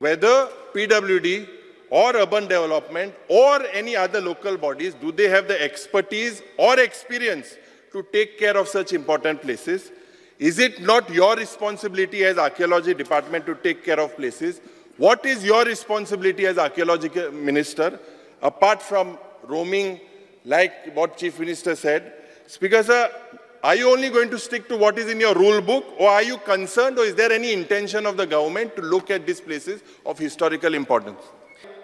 Whether PWD or urban development or any other local bodies, do they have the expertise or experience to take care of such important places? Is it not your responsibility as archaeology department to take care of places? What is your responsibility as archaeology minister, apart from roaming like what Chief Minister said? Speaker sir, are you only going to stick to what is in your rule book, or are you concerned, or is there any intention of the government to look at these places of historical importance?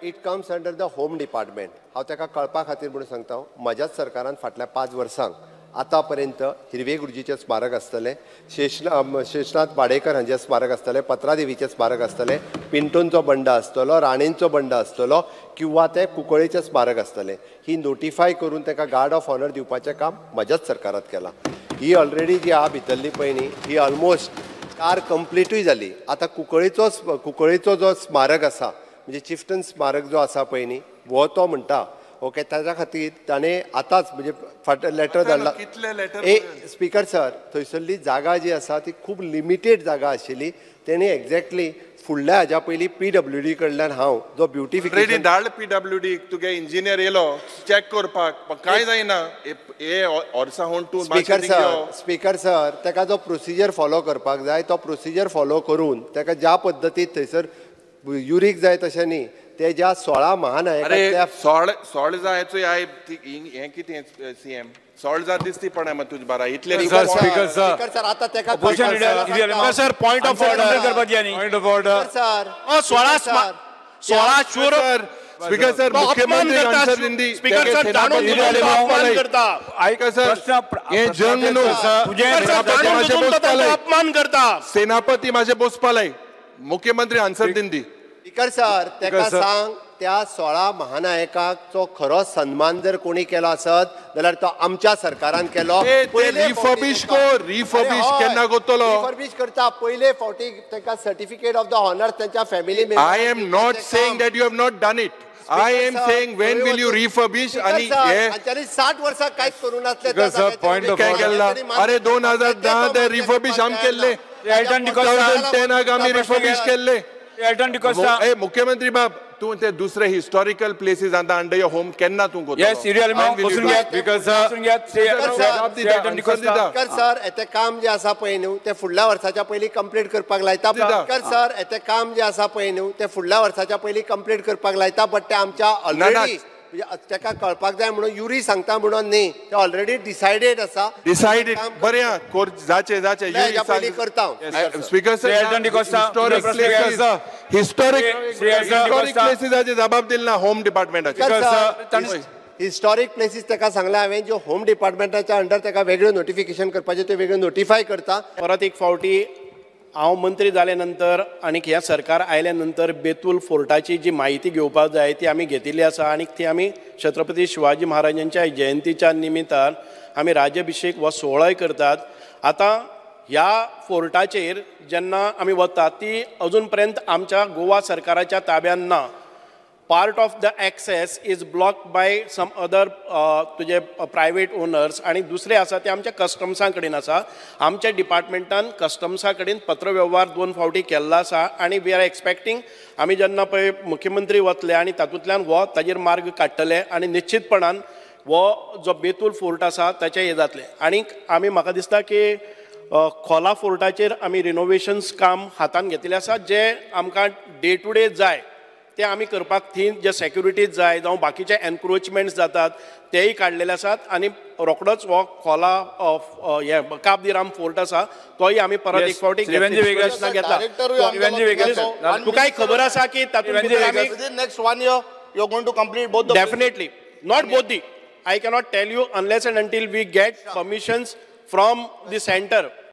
It comes under the home department. हांव ताका कळपा खातीर म्हणून सांगता, म्हज्याच सरकारान फाटल्या 5 वर्सांक आतां पर्यंत हिरवे गुरुजीचें स्मारक आसतलें, शेषनाथ वाडेकर हांचें स्मारक आसतलें, पत्रादेवीचें स्मारक आसतलें, पिंटोंचो बंड आसतलो, राणेंचो बंड आसतलो किंवा ते कुंकळेचें स्मारक आसतलें. ही नोटिफाय करून ताका गार्ड ऑफ ऑनर दिवपाचें काम म्हज्याच सरकारांत केलां. ही ऑलरेडी जी आहा भितरली पळय न्ही, ही ऑलमोस्ट कार कंप्लिटूय जाली. आतां कुंकळेचो जो स्मारक आसा, म्हणजे चिफ्टन स्मारक जो आसा पळय न्ही, हो तो म्हणटा ओके, ताच्या खातीर ताणें आतांच म्हणजे फाट लेटर धाडला. कितले letter? ए स्पीकर सर, थंयसरली जागा जी आसा ती खूब लिमिटेड जागा आशिल्ली. तेणी एक्झॅक्टली फुडल्या हाज्या पयलीं PWD कडल्यान हांव जो ऑलरेडी ब्युटिफिकेशन धाड PWD, तुगे इंजिनियर येयलो चॅक करपाक, पण कांय जायना हे वर्सां होवन तूं स्पीकर सर, स्पीकर सर, ताका जो प्रोसिजर फॉलो करपाक जाय तो प्रोसिजर फॉलो करून ताका ज्या पद्दतीन थंयसर युरीक जाय तशें न्ही, ते ज्या 16 अरे महानायकांतल्या 16 जायचो हें कितें CM 16 जात दिसती पण तुज बारा इतले. Sir, speaker sir. Speaker sir, आता ताका Opposition leader, Speaker sir, point of order. करपाची आनी पॉइंट ऑफ ऑर्डर. सर. 16 शूर स्पीकर सर, तो अपमान मुख्यमंत्री करता. आन्सर दिंदी. स्पीकर सर, जाणून बुजून तो अपमान करता. आयका सर, प्रश्न हे जंग न्हू. तुझे स्पीकर सर, सेनापती जाणून मातशें बुजून तो बसपालय. तांचो अपमान करता. सेनापती मातशें बसपालय, मुख्यमंत्री आन्सर दिंदी. स्पीकर सर, ताका सर. सांग, त्या 16 महानायकाचो खरो सन्मान जर कोणी केलो आसत जाल्यार तो आमच्या सरकारान केलो. ए, ते पयले refurbish फावटी कर, refurbish अरे हय, केन्ना करतलो? रिफर्बिश करता. पयले फावटी तांकां सर्टिफिकेट ऑफ the honour त्यांच्या family. I am not saying that you have not done it. I am saying, when will you refurbish? आणि हे हांच्यानी 60 वर्सां कांयच करूं नासले. Speaker sir, point of काय order. केल्ला? अरे, 2010 ते रिफर्बिश आमी केल्ले. एल्टन डिकोस्टा. 2010 आमी रिफर्बिश केल्ले. एल्टन डिकोस्टा. ए मुख्यमंत्री बाब, तूं ते दुसरे हिस्टॉरिकल प्लेसीस आतां अंडर your home केन्ना तूं करतलो? येस, युरी आलेमाव, बसून घेयात. Speaker sir. बसून घेयात. जबाब श्री दिता, एल्टन आन्सर डिकोस्टा. दिता. स्पीकर सर, ते काम जे आसा पळय न्हू, ते फुडल्या वर्साच्या पयलीं कंप्लीट करपाक लायता. दिता. स्पीकर सर, ते काम जे आसा पळय न्हू, ते फुडल्या वर्साच्या पयलीं कंप्लीट करपाक लायता, बट ते आमच्या ऑलरेडी, म्हणजे ताका कळपाक जाय म्हणून, युरी सांगता म्हणून न्ही, ते ऑलरेडी डिसायडेड आसा. डिसायडेड. काम बरें आहा, कोर जाचे जाचे. ह्या पयलीं करता हांव. Speaker Shri sir, Elton D'Costa, historic प्रश्न घेयात. Places, historic Shri Elton historic D'Costa. प्लेसीसाचे जबाब दिल ना होम डिपार्टमेंटाचे. Speaker sir, sir, historic places ताका सांगलें हांवें, ज्यो होम डिपार्टमेंटाच्या अंडर ताका वेगळ्यो नोटिफिकेशन करपाचें, त्यो वेगळ्यो नोटिफाय करता. परत एक फावटी हांव मंत्री जाले नंतर आनी हें सरकार आयल्या नंतर बेतूल फोर्टाची जी म्हायती घेवपाक जाय ती आमी घेतिल्ली आसा आनी ती आमी छत्रपती शिवाजी महाराजांच्या जयंतीच्या निमित्तान आमी राज्याभिशेक हो सुवाळोय करतात. आतां ह्या फोर्टाचेर जेन्ना आमी वतात, ती अजून पर्यंत आमच्या गोवा सरकाराच्या ताब्यान ना. Part of the access is blocked by some other तुजे प्रायवेट ओनर्स आनी दुसरे आसा ते आमच्या कस्टम्सा कडेन आसा. आमच्या डिपार्टमेंटान कस्टम्सा कडेन पत्रवेव्हार दोन फावटी केल्लो आसा आनी we are expecting, आमी जेन्ना पळय मुख्यमंत्री वतले आनी तातूंतल्यान हो ताजेर मार्ग काडटले आनी निश्चितपणान हो जो बेतूल फोर्ट आसा ताचें हें जातलें. आनीक आमी, म्हाका दिसता की खोला फोर्टाचेर आमी रिनोवेशन्स काम हातान घेतिल्लें आसा. जे आमकां डे टू डे जाय ते आमी करपाक, थंय जे सेक्युरिटीज जाय जावं बाकीचे एनक्रोचमेंट्स जातात तेय काडलेले आसात आनी रोखडोच हो खोला हे काब दी राम फोर्ट आसा तोय आमी परत एक फावटी श्री वेंजी वेगस. प्रश्न घेतला. श्री वेंजी वेगस. तुकाय खबर आसा की तातूंत भितर आमी Within next one year, you're going to complete both the Definitely. Not both the. I cannot tell you unless and until we get permissions from the center.